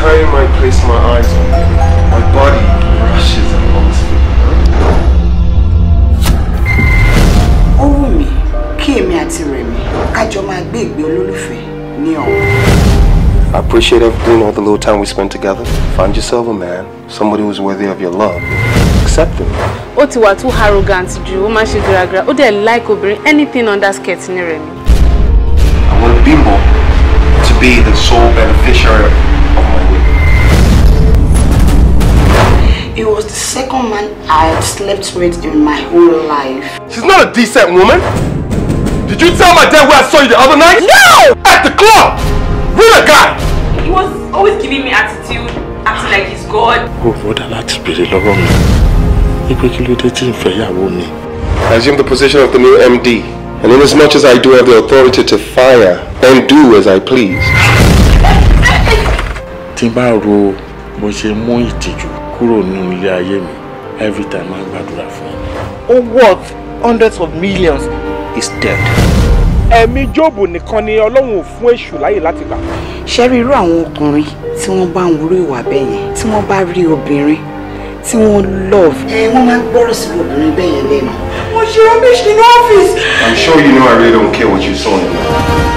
time I place my eyes on you, my body rushes and longs for you. Ó wù mí kí èmi àti Rẹ̀mí ká jọ máa gbé ìgbé olólùfẹ́ ní ọ̀hún. I appreciate everything, all the little time we spent together. Find yourself a man, somebody who's worthy of your love. Accept him. Ó ti wà too arrogant jù, ó máa ń ṣe gíragíra, ó dẹ̀ like obìnrin, anything under skirt ní Rẹ̀mí. I want Bimbo to be the sole beneficiary of my will. He was the second man I had slept with in my whole life. She's not a decent woman. Did you tell my dad where I saw you the other night? No! At the club! With a guy! He was always giving me attitude, acting like he's God. Ó bọ́dà láti béèrè lọ́wọ́ mi wípé kí ló dé tí ń fẹ́ yàwó mi. I assume the position of the new MD, and in as much as I do have the authority to fire and do as I please. Tí n bá ro bó ṣe mú ìtìjú kúrò nínú ilé ayé mi, every time máa ń gbàdúrà fún ẹ. Ó worth hundreds of millions is dead. Ẹ̀mí Jóòbù nìkan ni Ọlọ́run ò fún èṣù láyè láti gbà. Ṣé rí irú àwọn ọkùnrin tí wọ́n bá ń wúrú ìwà bẹ́ẹ̀ yẹn, tí wọ́n bá rí obìnrin tí wọ́n love, ẹ wọ́n máa ń gbọ́rọ̀ sí obìnrin bẹ́ẹ̀ yẹn lẹ́nu. Mo ṣe rubbish nínú ọ́fíìsì. I'm sure you know I really don't care what you saw in there.